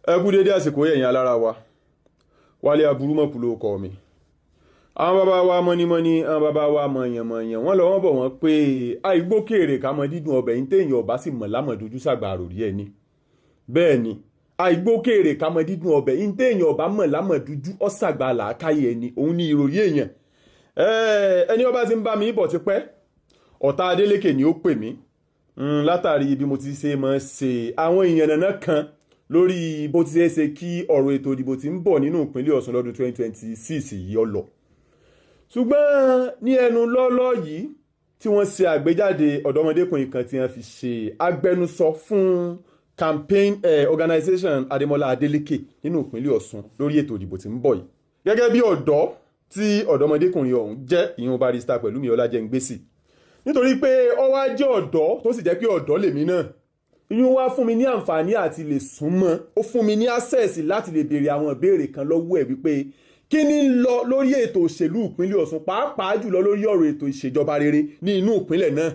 Ẹ kú dédé àsìkò, ẹ̀yin alára wa. Wálé Aburúmọ̀kù ló kọ mi. Àwọn bàbá wa mọ́nímọ́ní, àwọn bàbá wa mọ̀yànmọ̀yàn, wọ́n lọ wọ́n bọ̀, wọ́n pé àìgbókèrè ká mọ dídùn ọbẹ̀ yín, téèyàn ọba sì mọ̀ lámọ̀dójú sàgbà àròrí ẹni. Bẹ́ẹ̀ ni, àìgbókèrè ká mọ dídùn ọbẹ̀ yín, téèyàn ọba mọ̀ lámọ̀dójú ọ̀sàgbà làákàyè ẹni, òun ni ìròrí èèyàn. Ẹni ọba ti ń bá mi bọ̀ tipẹ́, ọ̀tá Adélékè ni ó pè mí látàrí bí mo ti ṣe máa ṣe àwọn ìyànnà kan lórí bó ti ṣe é ṣe kí ọ̀rọ̀ ètò ìdìbò tí ń bọ̀ nínú ìpínlẹ̀ Ọ̀ṣun lọ́dún 2026 yìí ó lọ. Ṣùgbọ́n ní ẹnu lọ́lọ́ yìí tí wọ́n ṣe àgbéjáde ọ̀dọ́mọdékùnrin kan tí wọ́n fi ṣe agbẹnusọ fún campaign organization Adémọ́lá Adélékè nínú ìpínlẹ̀ Ọ̀ṣun lórí ètò ìdìbò tí ń bọ̀ yìí, gẹ́gẹ́ bí ọ̀dọ́ tí ọ̀dọ́mọdékùnrin ọ̀hún jẹ́, ìyún Barrister Pẹ̀lúmi Ọlájẹ́ngbèsì, nítorí pé ó wá jẹ́ ọ̀dọ́ tó sì jẹ́ pé ọ̀dọ́ lèmi náà, ìyún wá fún mi ní àǹfààní àti lè súnmọ́, ó fún mi ní access láti lè béèrè àwọn ìbéèrè kan lọ́wọ́ ẹ̀ wípé kí ni ń lọ lórí ètò òṣèlú ìpínlẹ̀ Ọ̀ṣun, pàápàá jùlọ lórí ọ̀rọ̀ ètò ìṣèjọba rere ní inú ìpínlẹ̀ náà.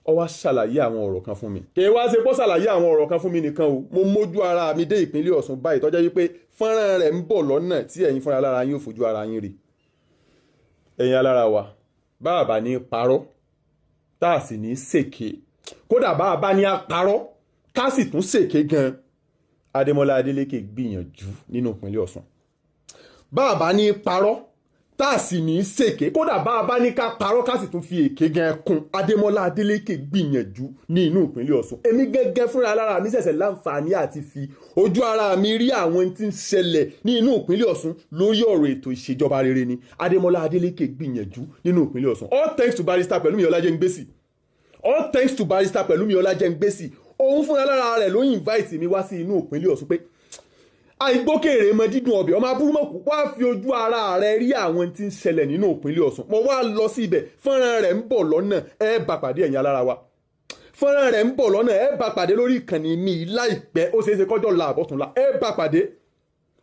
Ó wá ṣàlàyé àwọn ọ̀rọ̀ kan fún mi. Kì í wá ṣe pọ́ ṣàlàyé àwọn ọ̀rọ̀ kan fún mi nìkan o, mo mójú ara mi dé ìpínlẹ̀ Ọ̀ṣun báyìí, tó jẹ́ wípé fọ́nrán rẹ̀ ń bọ̀ lọ́nà tí ẹ̀yin fúnra lára yín ò fojú ara yín rí. Ẹ̀yin alára wa, bá a bá ní parọ́, tá a sì ní ṣèké, kódà bá a bá ní parọ́ ká sì tún ṣèké gan, Adémọ́lá Adélékè gbìyànjú nínú ìpínlẹ̀ Ọ̀ṣun. Bá a bá ní parọ́, tá a sì ní ṣèké, kódà bá a bá ní ká parọ́ ká sì tún fi èké gan kún, Adémọ́lá Adélékè gbìyànjú ní inú ìpínlẹ̀ Ọ̀ṣun. Èmi gẹ́gẹ́ fúnra lára mi ṣẹ̀ṣẹ̀ láǹfààní àti fi ojú ara mi rí àwọn tí ń ṣẹlẹ̀ ní inú ìpínlẹ̀ Ọ̀ṣun lórí ọ̀rọ̀ ètò ìṣèjọba rere ni. Adémọ́lá Adélékè gbìyànjú nínú ìpínlẹ̀ Ọ̀ṣun. All thanks to Barrister Pẹ̀lúmi Ọlájẹ́ngbèsì. All thanks to Barrister Pẹ̀lúmi Ọlájẹ́ngbèsì. Òun fúnra lára rẹ̀ ló invite mi wá sí inú ìpínlẹ̀ Ọ̀ṣun pé àìgbókèrè mọ dídùn ọbẹ̀, ọmọ abúrúmọ̀kù, wá fi ojú ara rẹ̀ rí àwọn tí ń ṣẹlẹ̀ nínú ìpínlẹ̀ Ọ̀ṣun. Mo wá lọ sí ibẹ̀, fọ́nrán rẹ̀ ń bọ̀ lọ́nà, ẹ bá pàdé. Ẹ̀yin alára wa, fọ́nrán rẹ̀ ń bọ̀ lọ́nà, ẹ bá pàdé lórí ìkànnì mi láìpẹ́. Ó ṣeé ṣe kọjọ́ la àbọ̀túnla, ẹ bá pàdé.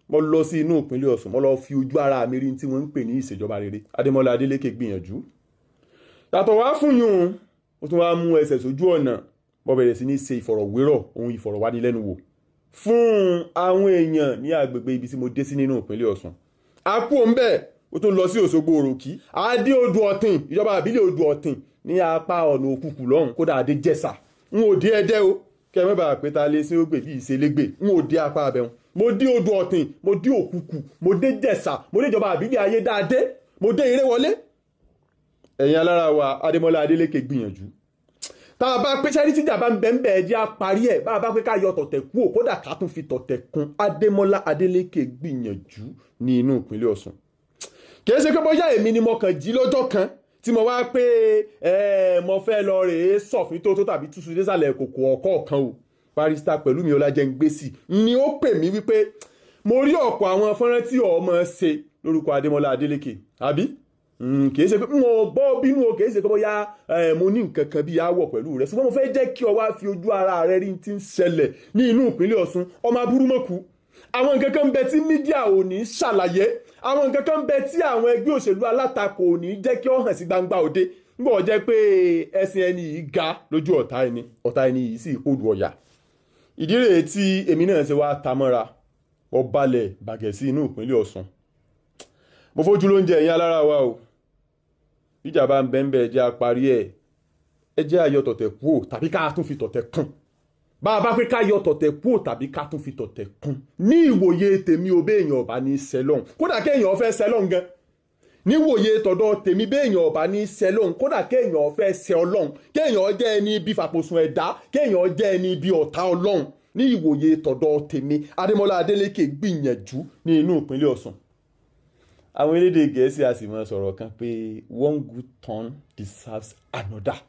Mo lọ sí inú ìpínlẹ̀ Ọ̀ṣun, mo lọ fi ojú ara mi rí tí wọ́n ń pè ní ìṣèjọba rere. Adémọ́lá Adélékè gbìyànjú. Yàtọ̀ wá fún yún, ó tún wá mú ẹsẹ̀ sójú ọ̀nà, mo bẹ̀rẹ̀ sí ní ṣe ìfọ̀rọ̀wérọ̀ ohun ìfọ̀rọ̀wánilẹ́nuwò fún àwọn èèyàn ní agbègbè ibi tí mo dé sí nínú ìpínlẹ̀ Ọ̀ṣun. A kú òun bẹ́ẹ̀, ó tún lọ sí Òṣogbo Òròkì, adé Odò Ọ̀tìn, ìjọba àbílẹ̀ Odò Ọ̀tìn ní apá ọ̀nà Òkùkù lọ́hùn, kódà adé Jẹ̀ṣà. N ò dé Ẹdẹ́ o, kẹ́ ẹ má bàa pé ta lé sí ó gbè bí ìṣelégbè. N ò dé apá abẹ́hùn. Mo dé Odò Ọ̀tìn, mo dé Òkùkù, mo dé Jẹ̀ṣà, mo dé ìjọba àbílẹ̀ Ayédáadé, mo dé Ìrẹ́wọlé. Ẹ̀yin alára wa, Adémọ́lá Adélékè gbìyànjú. Tá a bá pé sẹ́rí tíjà bá ń bẹ́ ń bẹ́, ẹ jẹ́ á parí ẹ̀. Bá a bá pé ká yọ tọ̀tẹ̀ kú ò, kódà ká tún fi tọ̀tẹ̀ kún, Adémọ́lá Adélékè gbìyànjú ní inú ìpínlẹ̀ Ọ̀ṣun. Kì í ṣe pé bóyá èmi ni mo kàn jí lọ́jọ́ kan tí mo wá pé ẹ mo fẹ́ lọ rèé sọ̀fín tó tó tàbí túṣu désàlẹ̀ kòkò ọ̀kọ̀ọ̀kan o. Barrister Pẹ̀lúmi Ọlájẹ́ngbèsì ni ó pè mí wípé mo rí ọ̀pọ̀ àwọn fọ́nrán tí ọmọ ṣe lórúkọ Adémọ́lá Adélékè, àbí kì í ṣe pé mo bọ́ bínú o, kì í ṣe pé bóyá mo ní nǹkan kan bí aáwọ̀ pẹ̀lú rẹ̀, ṣùgbọ́n mo fẹ́ jẹ́ kí o wá fi ojú ara rẹ rí tí ń ṣẹlẹ̀ ní inú ìpínlẹ̀ Ọ̀ṣun. Ọmọ aburúmọ̀kù, àwọn nǹkan kan bẹ tí media ò ní ṣàlàyé, àwọn nǹkan kan bẹ tí àwọn ẹgbẹ́ òṣèlú alátakò ò ní jẹ́ kí ó hàn sí gbangba òde. Nígbà wọ́n jẹ́ pé ẹ̀sìn ẹni yìí ga lójú ọ̀tá ẹni, ọ̀tá ẹni yìí sì kódu ọ̀yà. Ìdí rèé tí èmi náà ṣe wá ta mọ́ra, mo balẹ̀ bàgẹ́ sí inú ìpínlẹ̀ Ọ̀ṣun, mo fojú lóúnjẹ. Ẹ̀yin alára wa o, ìjà bá ń bẹ́ ń bẹ́, ẹ jẹ́ á parí ẹ̀, ẹ jẹ́ á yọ tọ̀tẹ̀ kúò tàbí ká tún fi tọ̀tẹ̀ kún. Bá a bá pé ká yọ tọ̀tẹ̀ kúò tàbí ká tún fi tọ̀tẹ̀ kún, ní ìwòye tèmi o, béèyàn ọba ní sẹlọ̀n, kódà kéèyàn fẹ́ sẹlọ̀n gan, níwòye tọ̀dọ̀ tèmi, béèyàn ọba ní sẹlọ̀n, kódà kéèyàn fẹ́ sẹ Ọlọ́run, kéèyàn jẹ́ ẹni ibi fàpòsùn ẹ̀dá, kéèyàn jẹ́ ẹni ibi ọ̀tá Ọlọ́run, ní ìwòye tọ̀dọ̀ tèmi, Adémọ́lá Adélékè gbìyànjú ní inú ìpínlẹ̀ Ọ̀ṣun. Àwọn elédè Gẹ̀ẹ́sì a sì máa sọ̀rọ̀ kan pé "One good turn deserves another."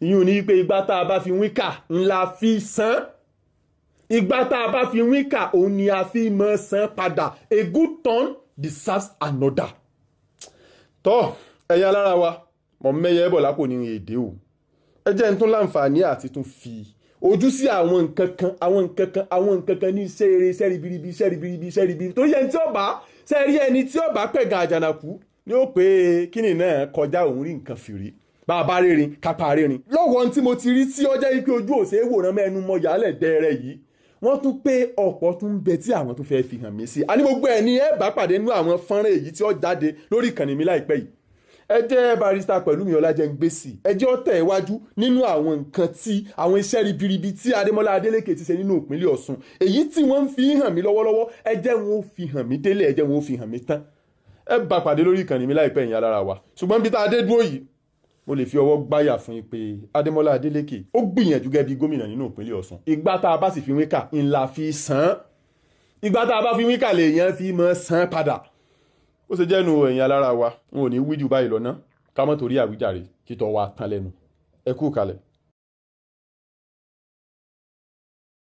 Ìyún ní pé ìgbà tá a bá fi wíkà ńlá fi san, ìgbà tá a bá fi wíkà, òun ni a fi mọ́ san padà. A good turn deserves another. Tọ́ ẹ̀yin alára wa, mọ̀ mẹ́yẹ bọ̀ lápò ní èdè o. Ẹ jẹ́ n tún láǹfààní àti tún fi ojú sí àwọn nǹkan kan, àwọn nǹkan kan, àwọn nǹkan kan ní iṣẹ́ eré, iṣẹ́ ribiribi, iṣẹ́ ribiribi, iṣẹ́ ribiribi, torí ẹni tí ó bá ṣe rí, ẹni tí ó bá pẹ̀gàn àjànàkú ni ó pé kíni náà kọjá òun rí nǹkan fìrí. Bá a bá rírin kápá rírin lọ́wọ́ tí mo ti rí tí ó jẹ́ pé ojú òṣèré wòran mẹ́nu mọ́ yálẹ̀ dẹ́rẹ́ yìí. Wọ́n tún pé ọ̀pọ̀ tún ń bẹ tí àwọn tó fẹ́ fi hàn mí sí. Àní gbogbo ẹ̀ ní ẹ bá pàdé nínú àwọn fọ́nrán èyí tí ó jáde lórí ìkànnì mi láìpẹ́ yìí. Ẹ jẹ́ Barrister Pẹ̀lúmi Ọlájẹ́ngbèsì, ẹ jẹ́ ó tẹ̀ iwájú nínú àwọn nǹkan tí àwọn iṣẹ́ ribiribi tí Adémọ́lá Adélékè ti ṣe nínú ìpínlẹ̀ Ọ̀ṣun, èyí tí wọ́n ń fi hàn mí lọ́wọ́lọ́wọ́. Ẹ jẹ́ wọn ó fi hàn mí délé, ẹ jẹ́ wọn ó fi hàn mí tán. Ẹ bá pàdé lórí ìkànnì mi láìpẹ́ yìí, alára wa. Ṣùgbọ́n bí tá a dé dúró yìí, mo lè fi ọwọ́ gbáyà fún yín pé Adémọ́lá Adélékè ó gbìyànjú gẹ́gẹ́ bí gómìnà nínú ìpínlẹ̀ Ọ̀ṣun. Ìgbà tá a bá sì fi wíkà ńlá fi sàn án, ìgbà tá a bá fi wíkà lèèyàn fi mọ́ sàn án padà. Ó ṣe jẹ́nu, ẹ̀yin alára wa, n ò ní wí jù báyìí lọ ná, ká mọ́ torí àwíjàre kí tọ́ wa tán lẹ́nu. Ẹ kú kalẹ̀.